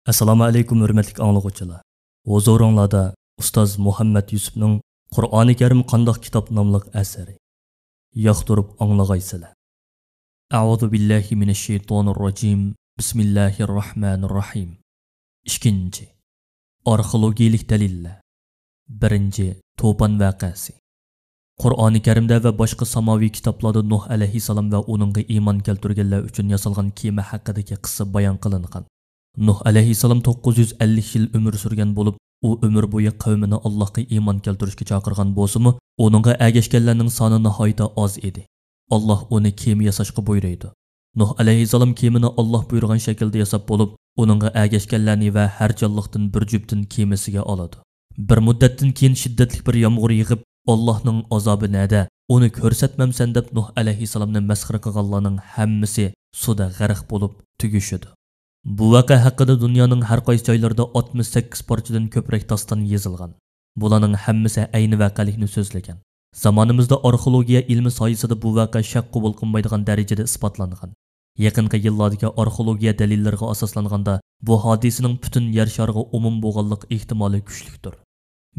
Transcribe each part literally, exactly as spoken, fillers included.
ئەسسالامۇ ئەلەيكۇم، ھۆرمەتلىك ئاڭلىغۇچىلار. ھۇزۇرۇڭلاردا ئۇستاز مۇھەممەد يۈسۈپنىڭ قۇرئانى كەرىم قانداق كىتاب ناملىق ئەسىرى. ياقتۇرۇپ ئاڭلىغايسىلەر. أعوذ بالله من الشيطان الرجيم. بسم الله الرحمن الرحيم. ئىككىنچى، ئارخېئولوگىيىلىك دەلىللەر. بىرىنچى، توپان ۋەقەسى. قۇرئانى كەرىمدە ۋە باشقا ساماۋى كىتابلاردا نۇھ ئەلەيھىسسالام ۋە ئۇنىڭغا ئىمان كەلتۈرگەنلەر ئۈچۈن ياسالغان كېمە ھەققىدىكى قىسسە بايان قىلىنغان. نۇھ ئەلەيھىسسالام توققۇز يۈز ئەللىك يىل ئۆمۈر سۈرگەن بولۇپ، ئۇ ئۆمۈر بويى قەۋمىنى ئاللاھقا ئىمان كەلتۈرۈشكە چاقىرغان بولسىمۇ، ئۇنىڭغا ئەگەشكەنلەرنىڭ سانى ناھايىتى ئاز ئىدى. ئاللاھ ئۇنى كېمە ياساشقا بۇيرۇيدۇ. نۇھ ئەلەيھىسسالام كېمىنى ئاللاھ بۇيرۇغان شەكىلدە ياساپ بولۇپ، ئۇنىڭغا ئەگەشكەنلەرنى ۋە ھەر جانلىقتىن بىر جۈپتىن كېمىسىگە ئالىدۇ. بىر مۇددەتتىن كېيىن شىددەتلىك بىر يامغۇر يېغىپ، «ئاللاھنىڭ ئازابى نەدە؟ ئۇنى كۆرسەتمەمسەن؟» دەپ نۇھ ئەلەيھىسسالامنى مەسخىرە قىلغانلارنىڭ ھەممىسى سۇدا غەرق بولۇپ تۈگىشىدۇ. بۇ ۋەقە ھەققىدە دۇنيانىڭ ھەر قايسى جايلىرىدا ئاتمىش سەككىز پارچىدىن كۆپرەك داستان يېزىلغان. بۇلارنىڭ ھەممىسى ئەينى ۋەقەلىكنى سۆزلىگەن. زامانىمىزدا ئارخېئولوگىيە ئىلمى ساھەسىدە بۇ ۋەقە شەك قوبۇل قىلمايدىغان دەرىجىدە ئىسپاتلانغان. يېقىنقى يىللاردىكى ئارخېئولوگىيە دەلىللىرىغا ئاساسلانغاندا، بۇ ھادىسىنىڭ پۈتۈن يەر شارىغا ئومۇم بولغانلىق ئېھتىمالى كۈچلۈكتۇر.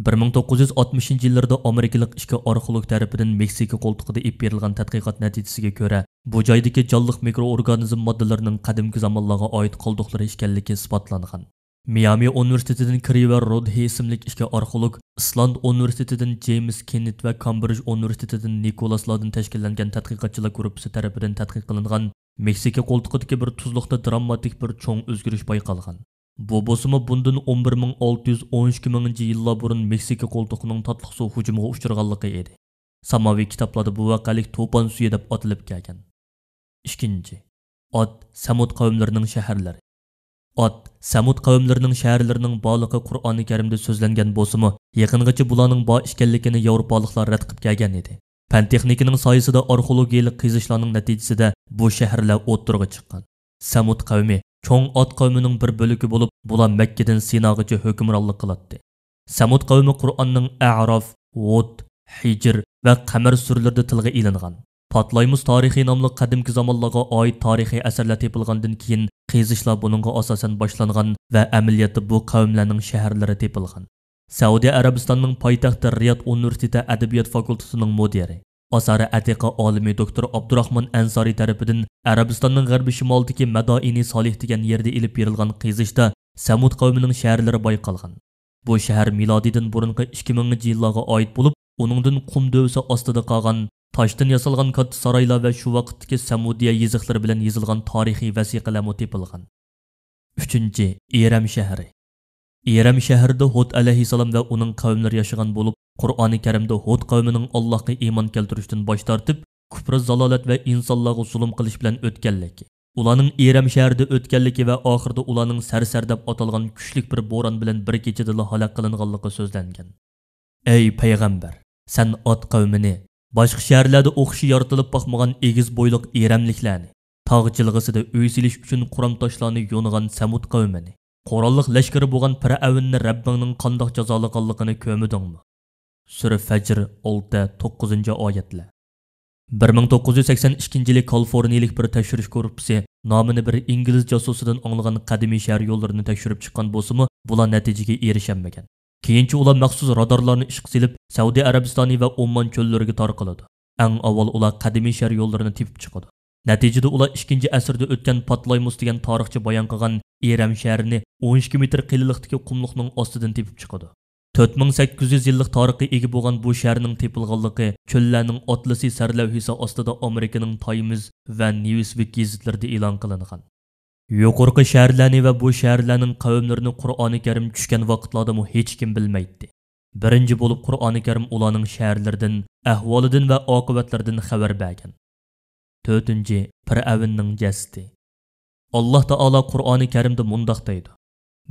بىر مىڭ توققۇز يۈز ئاتمىشىنچى يىللىرىدا ئامېرىكىلىق ئىككى ئارخېئولوگ تەرىپىدىن مېكسىكا قولتۇقىدا ئېلىپ بېرىلغان تەتقىقات نەتىجىسىگە كۆرە، بۇ جايدىكى جانلىق مىكروئورگانىزم ماددىلىرىنىڭ قەدىمكى زامانلارغا ئائىت قالدۇقلىرى ئىكەنلىكى ئىسپاتلانغان. مىيامى ئۇنىۋېرسىتېتىدىن كرى ۋە رودھې ئىسىملىك ئىككى ئارخېئولوگ، ئىسلاند ئۇنىۋېرسىتېتىدىن جېيمس كېننېت ۋە كامبرىج ئۇنىۋېرسىتېتىدىن نىكولاس لاردىن تەشكىللەنگەن تەتقىقاتچىلار گۇرۇپپىسى تەرىپىدىن تەتقىق قىلىنغان مېكسىكا قولتۇقىدىكى بىر تۇزلۇقتا دراماتىك بىر چوڭ ئۆزگىرىش بايقالغان. بۇ بولسىمۇ بۇندىن ئون بىر مىڭ ئالتە يۈز ئون ئىككى مىڭىنچى يىللار بۇرۇن مېكسىكا قولتۇقىنىڭ تاتلىق سۇ ھۇجۇمىغا ئۇچرىغانلىقى ئىدى. ساماۋى كىتابلاردا بۇ ۋەقەلىك توپان سۈيى دەپ ئاتىلىپ كەلگەن. ئىككىنچى، ئاد، سەمۇد قەۋملىرىنىڭ شەھەرلىرى. ئاد، سەمۇد قەۋملىرىنىڭ شەھەرلىرىنىڭ بارلىقى قۇرئانى كەرىمدە سۆزلەنگەن بولسىمۇ، يېقىنغىچە بۇلارنىڭ بار ئىكەنلىكىنى ياۋروپالىقلار رەت قىلىپ كەلگەن ئىدى. پەن تېخنىكىنىڭ ساھەسىدە ئارخېئولوگىيەلىك قېزىشلارنىڭ نەتىجىسىدە بۇ شەھەرلەر ئوتتۇرىغا چىققان. سەمۇد قەۋمى چوڭ ئاد قەۋمىنىڭ بىر بۆلىكى بولۇپ، بۇلار مەككىدىن سىناغىچە ھۆكۈمرانلىق قىلاتتى. سەمۇد قەۋمى قۇرئاننىڭ ئەراف، ھۇد، ھىجر ۋە قەمەر سۈرىلىرىدە تىلغا ئېلىنغان. پاتلايمۇس تارىخى ناملىق قەدىمكى زامانلارغا ئائىت تارىخىي ئەسەرلەر تېپىلغاندىن كېيىن، قېزىشلار بۇنىڭغا ئاساسەن باشلانغان ۋە ئەمەلىيەتتە بۇ قەۋملەرنىڭ شەھەرلىرى تېپىلغان. سەئۇدى ئەرەبىستاننىڭ پايتەختى رىياد ئۇنىۋېرسىتېتى ئەدەبىيات فاكۇلتېتىنىڭ مۇدىرى، ئاسارە ئەتىقە ئالىمى دوكتور ئابدۇراخمان ئەنسارى تەرىپىدىن ئەرەبىستاننىڭ غەربىي شىمالىدىكى مەدائىنى سالىھ دېگەن يەردە ئېلىپ بېرىلغان قېزىشتا سەمۇد قەۋمىنىڭ شەھەرلىرى بايقالغان. بۇ شەھەر مىلادىدىن بۇرۇنقى ئىككى مىڭىنچى يىللارغا ئائىت بولۇپ، ئۇنىڭدىن قۇم دۆۋىسى ئاستىدا قالغان تاشتىن ياسالغان كاتتا سارايلار ۋە شۇ ۋاقىتتىكى سەمۇدىيە يېزىقلىرى بىلەن يېزىلغان تارىخىي ۋەسىقىلەرمۇ تېپىلغان. ئۈچىنچى، ئىرەم شەھىرى. ئىرەم شەھىرىدە ھۇد ئەلەيھىسسالام ۋە ئۇنىڭ قەۋملىرى ياشىغان بولۇپ، قۇرئانى كەرىمدە ھۇد قەۋمىنىڭ ئاللاھقا ئىمان كەلتۈرۈشتىن باش تارتىپ، كۇپرى زالالەت ۋە ئىنسانلارغا زۇلۇم قىلىش بىلەن ئۆتكەنلىكى، ئۇلارنىڭ ئىرەم شەھىرىدە ئۆتكەنلىكى ۋە ئاخىرىدا ئۇلارنىڭ سەرسەر دەپ ئاتالغان كۈچلۈك بىر بوران بىلەن بىر كېچىدىلا ھالاك قىلىنغانلىقى سۆزلەنگەن. ئەي پەيغەمبەر، سەن ئاد قەۋمىنى، باشقا شەھەرلەردە ئوخشىشى يارىتىلىپ باقمىغان ئېگىز بويلۇق ئىرەملىكلەرنى، تاغ جىلغىسىدا ئۆي سېلىش ئۈچۈن قۇرام تاشلارنى يونغان سەمۇد قەۋمىنى، قوراللىق لەشكىرى بولغان پىرئەۋننى رەببىڭنىڭ قانداق جازالىغانلىقىنى كۆرمىدىڭمۇ؟ سۈرە فەجر، ئالتە، توققۇزىنچى ئايەتلەر. بىر مىڭ توققۇز يۈز سەكسەن ئىككىنچى يىلى كالىفورنىيىلىك بىر تەكشۈرۈش گۇرۇپپىسى نامىنى بىر ئىنگلىز جاسۇسىدىن ئاڭلىغان قەدىمىي شەھەر يوللىرىنى تەكشۈرۈپ چىققان بولسىمۇ، بۇلار نەتىجىگە ئېرىشەلمىگەن. كېيىنچە ئۇلار مەخسۇس رادارلارنى ئىشقا سېلىپ، سەئۇدى ئەرەبىستانى ۋە ئومان چۆللىرىگە تارقىلىدۇ. ئەڭ ئاۋۋال ئۇلار قەدىمىي شەھەر يوللىرىنى تېپىپ چىقىدۇ. نەتىجىدە ئۇلار ئىككىنچى ئەسىردە ئۆتكەن پاتلايمۇس دېگەن تارىخچى بايان قىلغان ئىرەم شەھىرىنى ئون ئىككى مېتىر قېلىنلىقتىكى قۇملۇقنىڭ ئاستىدىن تېپىپ چىقىدۇ. تۆت مىڭ سەككىز يۈز يىللىق تارىخقا ئىگە بولغان بۇ شەھەرنىڭ تېپىلغانلىقى چۆللەرنىڭ ئاتلىسى سەرلەۋھىسى ئاستىدا ئامېرىكىنىڭ تايمز ۋە نيۇسۋىك گېزىتلىرىدە ئېلان قىلىنغان. يۇقىرىقى شەھەرلەرنى ۋە بۇ شەھەرلەرنىڭ قەۋملىرىنى قۇرئانى كەرىم چۈشكەن ۋاقىتلاردىمۇ ھېچكىم بىلمەيتتى. بىرىنچى بولۇپ قۇرئانى كەرىم ئۇلارنىڭ شەھەرلىرىدىن، ئەھۋالىدىن ۋە ئاقىۋەتلىرىدىن خەۋەر بەرگەن. تۆتىنچى، پىرئەۋننىڭ جەسىتى. ئاللاھ تائالا قۇرئانى كەرىمدە مۇنداق دەيدۇ: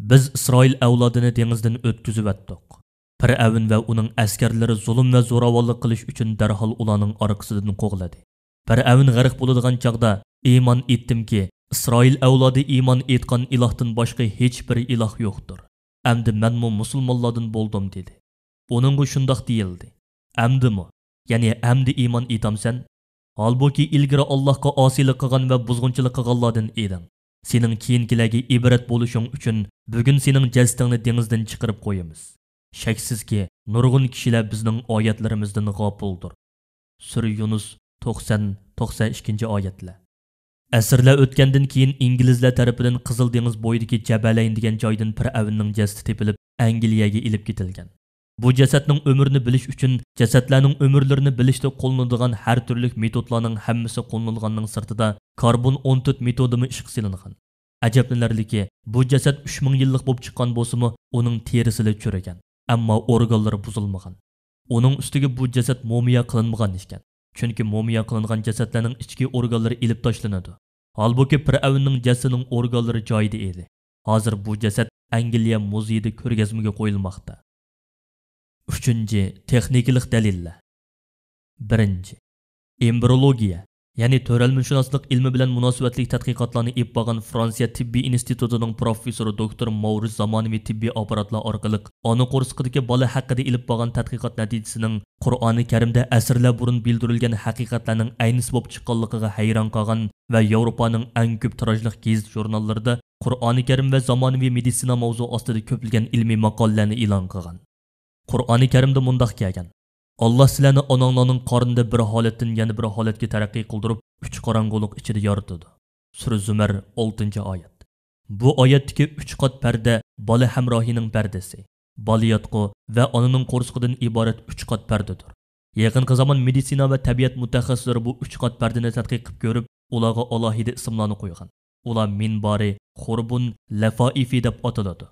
«بىز ئىسرائىل ئەۋلادىنى دېڭىزدىن ئۆتكۈزۈۋەتتۇق.» پىرئەۋن ۋە ئۇنىڭ ئەسكەرلىرى زۇلۇم ۋە زوراۋانلىق قىلىش ئۈچۈن دەرھال ئۇلارنىڭ ئارقىسىدىن قوغلىدى. پىرئەۋن غەرق بولىدىغان چاغدا، «ئىمان ئېيتتىمكى، ئىسرائىل ئەۋلادى ئىمان ئېيتقان ئىلاھتىن باشقا ھېچبىر ئىلاھ يوقتۇر. ئەمدى مەنمۇ مۇسۇلمانلاردىن بولدۇم» دېدى. ئۇنىڭغا شۇنداق دېيىلدى: «ئەمدىمۇ، يەنى ئەمدى ئىمان ئېيتامسەن؟ ھالبۇكى، ئىلگىرى ئاللاھقا ئاسىيلىق قىلغان ۋە بۇزغۇنچىلىق قىلغانلاردىن ئىدىڭ. سېنىڭ كېيىنكىلەرگە ئىبرەت بولۇشۇڭ ئۈچۈن بۈگۈن سېنىڭ جەسىتىڭنى دېڭىزدىن چىقىرىپ قويىمىز. شەكسىزكى، نۇرغۇن كىشىلەر بىزنىڭ ئايەتلىرىمىزدىن غاپىلدۇر. سۈرە يۇنۇس، توقسان، توقسان ئىككىنچى ئايەتلەر. ئەسىرلەر ئۆتكەندىن كېيىن ئىنگلىزلەر تەرىپىدىن قىزىل دېڭىز بويىدىكى جەبەلەين دېگەن جايدىن پىرئەۋننىڭ جەسىتى تېپىلىپ، ئەنگلىيەگە ئېلىپ كېتىلگەن. بۇ جەسەتنىڭ ئۆمرىنى بىلىش ئۈچۈن جەسەتلەرنىڭ ئۆمۈرلىرىنى بىلىشتە قوللىنىدىغان ھەر تۈرلۈك مېتودلارنىڭ ھەممىسى قوللىنىلغاننىڭ سىرتىدا كاربون ئون تۆت مېتودىمۇ ئىشقا سېلىنغان. ئەجەبلىنەرلىكى، بۇ جەسەت ئۈچ مىڭ يىللىق بولۇپ چىققان بولسىمۇ، ئۇنىڭ تېرىسىلا چۈرىگەن، ئەمما ئورگانلىرى بۇزۇلمىغان. ئۇنىڭ ئۈستىگە بۇ جەسەت مۇمىيا قىلىنمىغان ئىكەن، چۈنكى مۇمىيا قىلىنغان جەسەتلەرنىڭ ئىچكى ئورگانلىرى ئېلىپ تاشلىنىدۇ. ھالبۇكى، پىرئەۋننىڭ جەسىتىنىڭ ئورگانلىرى جايىدا ئىدى. ھازىر بۇ جەسەت ئەنگلىيە مۇزېيىدا كۆرگەزمىگە قويۇلماقتا. ئۈچىنچى، تېخنىكىلىق دەلىللەر. بىرىنچى، ئېمبرىيولوگىيە، يەنى تۆرەلمىشۇناسلىق ئىلمى بىلەن مۇناسىۋەتلىك تەتقىقاتلارنى ئېلىپ بارغان فرانسىيە تېببىي ئىنستىتۇتىنىڭ پروفېسسورى دوكتور ماۋرىس زامانىۋى تېببىي ئاپپاراتلار ئارقىلىق ئانا قورسىقىدىكى بالا ھەققىدە ئېلىپ بارغان تەتقىقات نەتىجىسىنىڭ قۇرئانى كەرىمدە ئەسىرلەر بۇرۇن بىلدۈرۈلگەن ھەقىقەتلەرنىڭ ئەينىسى بولۇپ چىققانلىقىغا ھەيران قالغان ۋە ياۋروپانىڭ ئەڭ كۆپ تىراژلىق گېزىت-ژۇرناللىرىدا قۇرئانى كەرىم ۋە زامانىۋى مېدىتسىنا ماۋزۇ ئاستىدا كۆپلىگەن ئىلمىي ماقالىلەرنى ئېلان قىلغان. قۇرئانى كەرىمدە مۇنداق كەلگەن: «ئاللا سىلەرنى ئاناڭلارنىڭ قارنىدا بىر ھالەتتىن يەنە بىر ھالەتكە تەرەققىي قىلدۇرۇپ، ئۈچ قاراڭغۇلۇق ئىچىدە يارىتىدۇ.» سۈرە زۇمەر، ئالتىنچى ئايەت. بۇ ئايەتتىكى ئۈچ قات پەردە بالا ھەمراھىنىڭ پەردىسى، بالىياتقۇ ۋە ئانىنىڭ قورسىقىدىن ئىبارەت ئۈچ قات پەردىدۇر. يېقىنقى زامان مېدىتسىنا ۋە تەبىئەت مۇتەخەسسىسلىرى بۇ ئۈچ قات پەردىنى تەتقىق قىلىپ كۆرۈپ، ئۇلارغا ئالاھىدە ئىسىملارنى قويغان. ئۇلار مىنبارى، خۇربۇن، لەفائىفى دەپ ئاتىلىدۇ.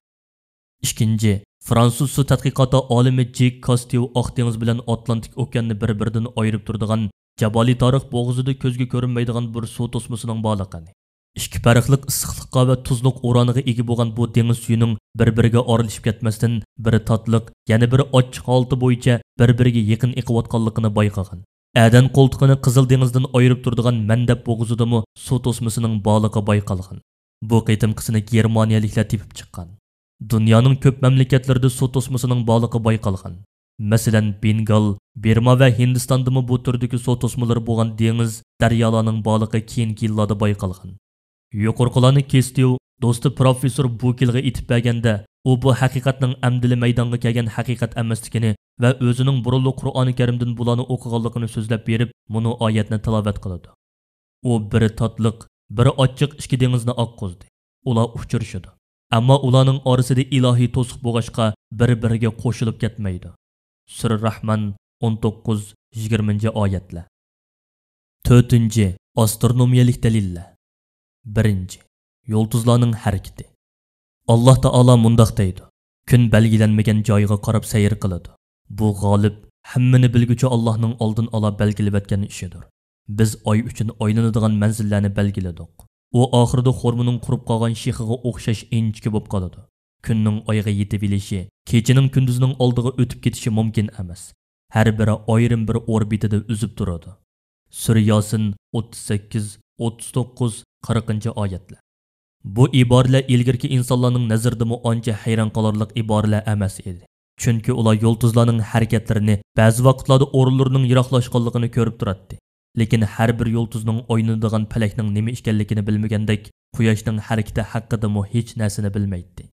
ئىككىنچى، فرانسۇز سۇ تەتقىقاتى ئالىمى جېك كاستيو ئاق دېڭىز بىلەن ئاتلانتىك ئوكياننى بىر-بىرىدىن ئايرىپ تۇرىدىغان جابالى تارىخ بوغۇزىدا كۆزگە كۆرۈنمەيدىغان بىر سۇ توسمىسىنىڭ بارلىقىنى، ئىككى پەرقلىق ئىسسىقلىققا ۋە تۇزلۇق ئورانىغا ئىگە بولغان بۇ دېڭىز سۈيىنىڭ بىر-بىرىگە ئارىلىشىپ كەتمەستىن، بىرى تاتلىق، يەنە بىرى ئاچچىق ھالىتى بويىچە بىر-بىرىگە يېقىن ئېقىۋاتقانلىقىنى بايقىغان. ئەدەن قولتۇقىنى قىزىل دېڭىزدىن ئايرىپ تۇرىدىغان مەندەب بوغۇزىدىمۇ سۇ توسمىسىنىڭ بارلىقى بايقالغان. بۇ قېتىمقىسىنى گېرمانىيەلىكلەر تېپىپ چىققان. دۇنيانىڭ كۆپ مەملىكەتلىرىدە سۇ توسمىسىنىڭ بارلىقى بايقالغان. مەسىلەن، بېنگال، بىرما ۋە ھىندىستاندىمۇ بۇ تۈردىكى سۇ توسمىلىرى بولغان دېڭىز، دەريالارنىڭ بارلىقى كېيىنكى يىللاردا بايقالغان. يۇقىرىقىلارنى كېستيو دوستى پروفېسسور بۇكېلغا ئېيتىپ بەرگەندە، ئۇ بۇ ھەقىقەتنىڭ ئەمدىلا مەيدانغا كەلگەن ھەقىقەت ئەمەسلىكىنى ۋە ئۆزىنىڭ بۇرۇنلا قۇرئانى كەرىمدىن بۇلارنى ئوقۇغانلىقىنى سۆزلەپ بېرىپ، مۇنۇ ئايەتنى تىلاۋەت قىلىدۇ. ئۇ بىرى تاتلىق، بىرى ئاچچىق ئىككى دېڭىزنى ئاققۇزدى. ئۇلار ئۇچرىشىدۇ. ئەمما ئۇلارنىڭ ئارىسىدا ئىلاھىي توسۇق بولغاچقا، بىر-بىرىگە قوشۇلۇپ كەتمەيدۇ. سۈرە راھمان، ئون توققۇز، يىگىرمىنچى ئايەتلەر. تۆتىنچى، ئاسترونومىيەلىك دەلىللەر. بىرىنچى، يۇلتۇزلارنىڭ ھەرىكىتى. ئاللاھ تائالا مۇنداق دەيدۇ: «كۈن بەلگىلەنمىگەن جايغا قاراپ سەير قىلىدۇ. بۇ غالىب، ھەممىنى بىلگۈچى ئاللاھنىڭ ئالدىن ئالا بەلگىلىۋەتكەن ئىشىدۇر. بىز ئاي ئۈچۈن ئايلىنىدىغان مەنزىللەرنى بەلگىلىدۇق. ئۇ ئاخىرىدا خورمىنىڭ قۇرۇپ قالغان شېخىغا ئوخشاش ئىنچىكە بولۇپ قالىدۇ. كۈننىڭ ئايغا يېتىۋېلىشى، كېچىنىڭ كۈندۈزنىڭ ئالدىغا ئۆتۈپ كېتىشى مۇمكىن ئەمەس. ھەر بىرى ئايرىم بىر ئوربىتىدا ئۈزۈپ تۇرىدۇ.» سۈرە ياسىن، ئوتتۇز سەككىز، ئوتتۇز توققۇز، قىرىقىنچى ئايەتلەر. بۇ ئىبارىلەر ئىلگىرىكى ئىنسانلارنىڭ نەزىرىدىمۇ ئانچە ھەيران قالارلىق ئىبارىلەر ئەمەس ئىدى. چۈنكى ئۇلار يۇلتۇزلارنىڭ ھەرىكەتلىرىنى، بەزى ۋاقىتلاردا ئورۇنلىرىنىڭ يىراقلاشقانلىقىنى كۆرۈپ تۇراتتى. لېكىن ھەر بىر يۇلتۇزنىڭ ئايلىنىدىغان پەلەكنىڭ نېمە ئىكەنلىكىنى بىلمىگەندەك، قۇياشنىڭ ھەرىكىتى ھەققىدىمۇ ھېچ نەرسىنى بىلمەيتتى.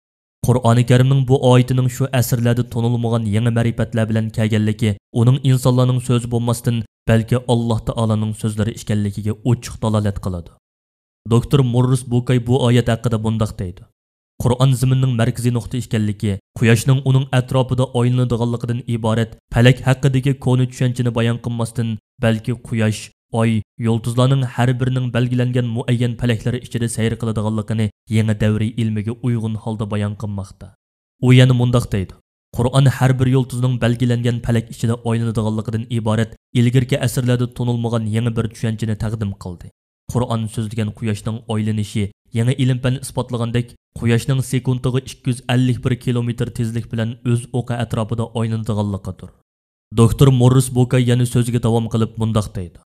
قۇرئانى كەرىمنىڭ بۇ ئايىتىنىڭ شۇ ئەسىرلەردە تونۇلمىغان يېڭى مەرىپەتلەر بىلەن كەلگەنلىكى ئۇنىڭ ئىنسانلارنىڭ سۆزى بولماستىن، بەلكى ئاللاھ تائالانىڭ سۆزلىرى ئىكەنلىكىگە ئوچۇق دالالەت قىلىدۇ. دوكتور موررىس بۇكاي بۇ ئايەت ھەققىدە مۇنداق دەيدۇ: «قۇرئان زېمىننىڭ مەركىزىي نۇقتا ئىكەنلىكى، قۇياشنىڭ ئۇنىڭ ئەتراپىدا ئايلىنىدىغانلىقىدىن ئىبارەت پەلەك ھەققىدىكى كونا چۈشەنچىنى بايان قىلماستىن، بەلكى قۇياش، ئاي، يۇلتۇزلارنىڭ ھەر بىرىنىڭ بەلگىلەنگەن مۇئەييەن پەلەكلىرى ئىچىدە سەير قىلىدىغانلىقىنى يېڭى دەۋرىي ئىلمىگە ئۇيغۇن ھالدا بايان قىلماقتا.» ئۇ يەنە مۇنداق دەيدۇ: «قۇرئان ھەر بىر يۇلتۇزنىڭ بەلگىلەنگەن پەلەك ئىچىدە ئايلىنىدىغانلىقىدىن ئىبارەت ئىلگىرىكى ئەسىرلەردە تونۇلمىغان يېڭى بىر چۈشەنچىنى تەقدىم قىلدى. قۇرئان سۆزلىگەن قۇياشنىڭ ئايلىنىشى يېڭى ئىلىم-پەن ئىسپاتلىغاندەك، قۇياشنىڭ سېكۇنتىغا ئىككى يۈز ئەللىك بىر كىلومېتىر تېزلىك بىلەن ئۆز ئوقى ئەتراپىدا ئايلىنىدىغانلىقىدۇر.» دوكتور موررىس بوكاي يەنە سۆزىگە داۋام قىلىپ مۇنداق دەيدۇ: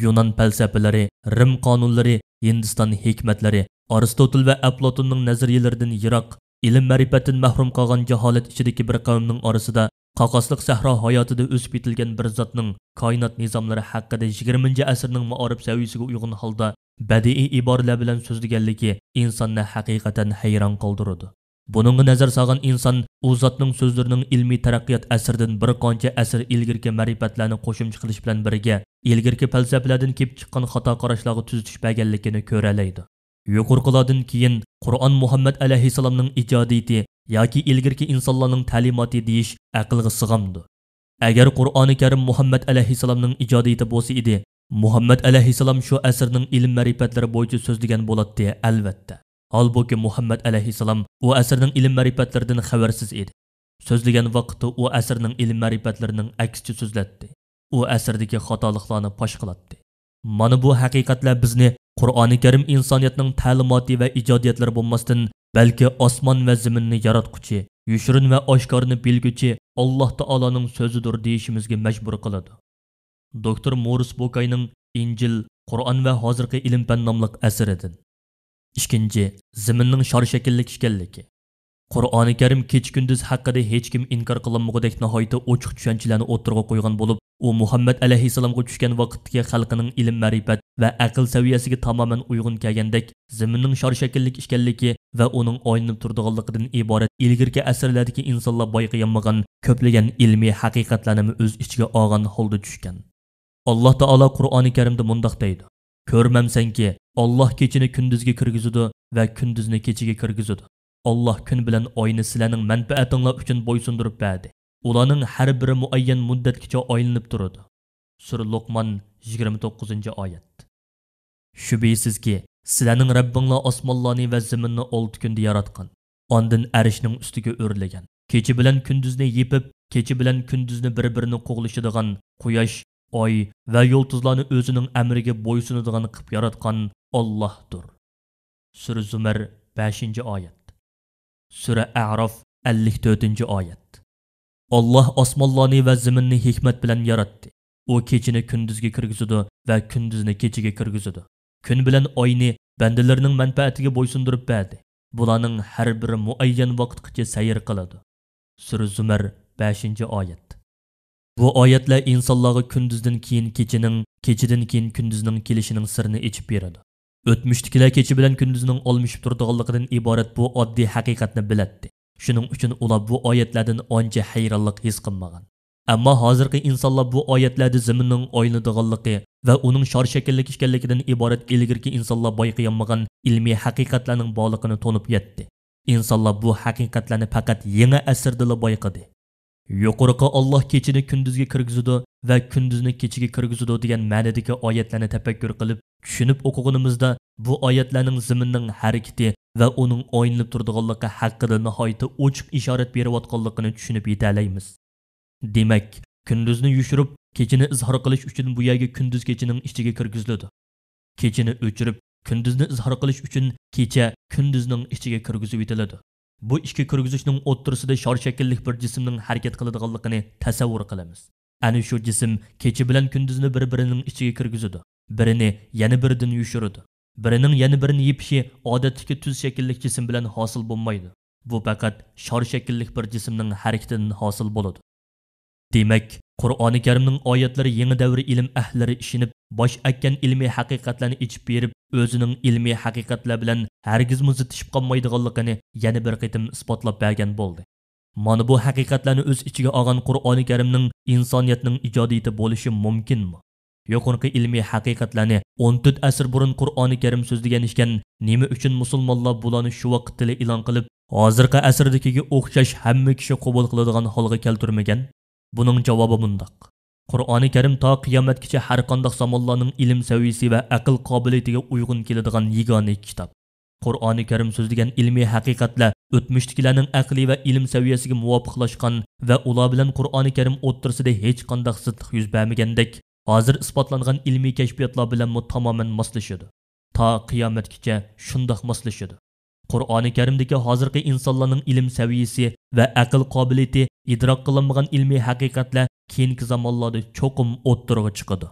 «يۇنان پەلسەپىلىرى، رىم قانۇنلىرى، ھىندىستان ھېكمەتلىرى، ئارستوتىل ۋە ئەپلاتوننىڭ نەزەرىيىلىرىدىن يىراق، ئىلىم-مەرىپەتتىن مەھرۇم قالغان جاھالەت ئىچىدىكى بىر قەۋمنىڭ ئارىسىدا قاقاسلىق سەھرا ھاياتىدا ئۆسۈپ يېتىلگەن بىر زاتنىڭ كائىنات نىزاملىرى ھەققىدە يىگىرمىنچى ئەسىرنىڭ مائارىپ سەۋىيىسىگە ئۇيغۇن ھالدا بەدىئىي ئىبارىلەر بىلەن سۆزلىگەنلىكى ئىنساننى ھەقىقەتەن ھەيران قالدۇرىدۇ. بۇنىڭغا نەزەر سالغان ئىنسان ئۇ زاتنىڭ سۆزلىرىنىڭ ئىلمىي تەرەققىيات ئەسىرىدىن بىر قانچە ئەسىر ئىلگىرىكى مەرىپەتلەرنى قوشۇمچە قىلىش بىلەن بىرگە، ئىلگىرىكى پەلسەپىلەردىن كېلىپ چىققان خاتا قاراشلارغا تۈزىتىش بەرگەنلىكىنى كۆرەلەيدۇ. يۇقىرىقىلاردىن كېيىن قۇرئان مۇھەممەد ئەلەيھىسسالامنىڭ ئىجادىيىتى ياكى ئىلگىرىكى ئىنسانلارنىڭ تەلىماتى دېيىش ئەقىلگە سىغامدۇ؟ ئەگەر قۇرئانى كەرىم مۇھەممەد ئەلەيھىسسالامنىڭ ئىجادىيىتى بولسا ئىدى، مۇھەممەد ئەلەيھىسسالام شۇ ئەسىرنىڭ ئىلىم مەرىپەتلىرى بويىچە سۆزلىگەن بولاتتى، ئەلۋەتتە. ھالبۇكى، مۇھەممەد ئەلەيھىسسالام ئۇ ئەسىرنىڭ ئىلىم مەرىپەتلىرىدىن خەۋەرسىز ئىدى. سۆزلىگەن ۋاقىتتا ئۇ ئەسىرنىڭ ئىلىم مەرىپەتلىرىنىڭ ئەكسىچە سۆزلەتتى. ئۇ ئەسىردىكى خاتالىقلارنى پاش قىلاتتى. مانا بۇ ھەقىقەتلەر بىزنى قۇرئانى كەرىم ئىنسانىيەتنىڭ تەلىماتى ۋە ئىجادىيەتلىرى بولماستىن، بەلكى ئاسمان ۋە زېمىننى ياراتقۇچى، يوشۇرۇن ۋە ئاشكارىنى بىلگۈچى ئاللاھ تائالانىڭ سۆزىدۇر دېيىشىمىزگە مەجبۇر قىلىدۇ. دوكتور مورىس بوكاينىڭ ئىنجىل، قۇرئان ۋە ھازىرقى ئىلىم-پەن ناملىق ئەسىرىدىن. ئىككىنچى، زېمىننىڭ شار شەكىللىك ئىكەنلىكى. قۇرئانى كەرىم كېچە-كۈندۈز ھەققىدە ھېچكىم ئىنكار قىلالمىغۇدەك ناھايىتى ئوچۇق چۈشەنچىلەرنى ئوتتۇرىغا قويغان بولۇپ، ئۇ مۇھەممەد ئەلەيھىسسالامغا چۈشكەن ۋاقىتتىكى خەلقنىڭ ئىلىم-مەرىپەت ۋە ئەقىل سەۋىيەسىگە تامامەن ئۇيغۇن كەلگەندەك، زېمىننىڭ شار شەكىللىك ئىكەنلىكى ۋە ئۇنىڭ ئايلىنىپ تۇرىدىغانلىقىدىن ئىبارەت ئىلگىرىكى ئەسىرلەردىكى ئىنسانلار بايقىيالمىغان كۆپلىگەن ئىلمىي ھەقىقەتلەرنىمۇ ئۆز ئىچىگە ئالغان ھالدا چۈشكەن. ئاللاھ تائالا قۇرئانى كەرىمدە مۇنداق دەيدۇ: «كۆرمەمسەنكى، ئاللاھ كېچىنى كۈندۈزگە كىرگۈزىدۇ ۋە كۈندۈزنى كېچىگە كىرگۈزىدۇ. ئاللاھ كۈن بىلەن ئاينى سىلەرنىڭ مەنپەئەتىڭلار ئۈچۈن بويسۇندۇرۇپ بەردى. ئۇلارنىڭ ھەر بىرى مۇئەييەن مۇددەتكىچە ئايلىنىپ تۇرىدۇ.» سۈرە لوقمان، يىگىرمە توققۇزىنچى ئايەت. شۈبھىسىزكى، سىلەرنىڭ رەببىڭلار ئاسمانلارنى ۋە زېمىننى ئالتە كۈندە ياراتقان، ئاندىن ئەرشنىڭ ئۈستىگە ئۆرلىگەن. كېچە بىلەن كۈندۈزنى يېپىپ، كېچە بىلەن كۈندۈزنى بىر-بىرىنى قوغلىشىدىغان قۇياش، ئاي ۋە يۇلتۇزلارنى ئۆزىنىڭ ئەمرىگە بويسۇنىدىغان قىلىپ ياراتقان ئاللاھدۇر. سۈرە زۇمەر، بەشىنچى ئايەت. سۈرە ئەراف، ئەللىك تۆتىنچى ئايەت. ئاللاھ ئاسمانلارنى ۋە زېمىننى ھېكمەت بىلەن ياراتتى. ئۇ كېچىنى كۈندۈزگە كىرگۈزىدۇ ۋە كۈندۈزنى كېچىگە كىرگۈزىدۇ. كۈن بىلەن ئاينى بەندىلىرىنىڭ مەنپەئەتىگە بويسۇندۇرۇپ بەردى. بۇلارنىڭ ھەر بىرى مۇئەييەن ۋاقىتقىچە سەير قىلىدۇ. سۈرە زۇمەر، بەشىنچى ئايەت. بۇ ئايەتلەر ئىنسانلارغا كۈندۈزدىن كېيىن كېچىنىڭ، كېچىدىن كېيىن كۈندۈزنىڭ كېلىشىنىڭ سىرىنى ئېچىپ بېرىدۇ. ئۆتمۈشتىكىلەر كېچە بىلەن كۈندۈزنىڭ ئالمىشىپ تۇرىدىغانلىقىدىن ئىبارەت بۇ ئاددىي ھەقىقەتنى بىلەتتى. شۇنىڭ ئۈچۈن ئۇلار بۇ ئايەتلەردىن ئانچە ھەيرانلىق ھېس قىلمىغان. ئەمما ھازىرقى ئىنسانلار بۇ ئايەتلەردە زېمىننىڭ ئايلىنىدىغانلىقى ۋە ئۇنىڭ شار شەكىللىك ئىكەنلىكىدىن ئىبارەت ئىلگىرىكى ئىنسانلار بايقىيالمىغان ئىلمىي ھەقىقەتلەرنىڭ بارلىقىنى تونۇپ يەتتى. ئىنسانلار بۇ ھەقىقەتلەرنى پەقەت يېڭى ئەسىردىلا بايقىدى. يۇقىرىقى ئاللاھ كېچىنى كۈندۈزگە كىرگۈزىدۇ ۋە كۈندۈزنى كېچىگە كىرگۈزىدۇ دېگەن مەنىدىكى ئايەتلەرنى تەپەككۇر قىلىپ چۈشىنىپ ئوقۇغىنىمىزدا، بۇ ئايەتلەرنىڭ زېمىننىڭ ھەرىكىتى ۋە ئۇنىڭ ئايلىنىپ تۇرىدىغانلىقى ھەققىدە ناھايىتى ئوچۇق ئىشارەت بېرىۋاتقانلىقىنى چۈشىنىپ يېتەلەيمىز. دېمەك، كۈندۈزنى يوشۇرۇپ، كېچىنى ئىزھار قىلىش ئۈچۈن بۇ يەرگە كۈندۈز كېچىنىڭ ئىچىگە كىرگۈزۈلىدۇ. كېچىنى ئۆچۈرۈپ، كۈندۈزنى ئىزھار قىلىش ئۈچۈن كېچە كۈندۈزنىڭ ئىچىگە كىرگۈزۈۋېتىلىدۇ. بۇ ئىككى كىرگۈزۈشنىڭ ئوتتۇرىسىدا شار شەكىللىك بىر جىسىمنىڭ ھەرىكەت قىلىدىغانلىقىنى تەسەۋۋۇر قىلىمىز. ئەنە شۇ جىسىم كېچە بىلەن كۈندۈزنى بىر-بىرىنىڭ ئىچىگە كىرگۈزىدۇ، بىرىنى يەنە بىرىدىن يوشۇرىدۇ. بىرىنىڭ يەنە بىرىنى يېپىشى ئادەتتىكى تۈز شەكىللىك جىسىم بىلەن ھاسىل بولمايدۇ. بۇ پەقەت شار شەكىللىك بىر جىسىمنىڭ ھەرىكىتىدىن ھاسىل بولىدۇ. دېمەك، قۇرئانى كەرىمنىڭ ئايەتلىرى يېڭى دەۋر ئىلىم ئەھلىلىرى ئىشىنىپ، باش ئەگكەن ئىلمىي ھەقىقەتلەرنى ئېچىپ بېرىپ، ئۆزىنىڭ ئىلمىي ھەقىقەتلەر بىلەن ھەرگىزمۇ زىتلىشىپ قالمايدىغانلىقىنى يەنە بىر قېتىم ئىسپاتلاپ بەرگەن بولدى. مانا بۇ ھەقىقەتلەرنى ئۆز ئىچىگە ئالغان قۇرئانى كەرىمنىڭ ئىنسانىيەتنىڭ ئىجادىيىتى بولۇشى مۇمكىنمۇ؟ يۇقىرىقى ئىلمىي ھەقىقەتلەرنى ئون تۆت ئەسىر بۇرۇن قۇرئانى كەرىم سۆزلىگەن ئىكەن، نېمە ئۈچۈن مۇسۇلمانلار بۇلارنى شۇ ۋاقىتتىلا ئېلان قىلىپ، ھازىرقى ئەسىردىكىگە ئوخشاش ھەممە كىشى قوبۇل قىلىدىغان ھالغا كەلتۈرمىگەن؟ بۇنىڭ جاۋابى مۇنداق. قۇرئانى كەرىم تا قىيامەتكىچە ھەرقانداق زامانلارنىڭ ئىلىم سەۋىيىسى ۋە ئەقىل قابىلىيىتىگە ئۇيغۇن كېلىدىغان يېگانە كىتاب. قۇرئانى كەرىم سۆزلىگەن ئىلمىي ھەقىقەتلەر ئۆتمۈشتىكىلەرنىڭ ئەقلى ۋە ئىلىم سەۋىيەسىگە مۇۋاپىقلاشقان ۋە ئۇلار بىلەن قۇرئانى كەرىم ئوتتۇرىسىدا ھېچقانداق زىتلىق يۈز بەرمىگەندەك، ھازىر ئىسپاتلانغان ئىلمىي كەشپىياتلار بىلەنمۇ تامامەن ماسلىشىدۇ. تا قىيامەتكىچە شۇنداق ماسلىشىدۇ. قۇرئانى كەرىمدىكى ھازىرقى ئىنسانلارنىڭ ئىلىم سەۋىيىسى ۋە ئەقىل قابىلىيىتى، ئىدراك قىلىنمىغان ئىلمىي ھەقىقەتلەر كېيىنكى زامانلاردا چوقۇم ئوتتۇرىغا چىقىدۇ.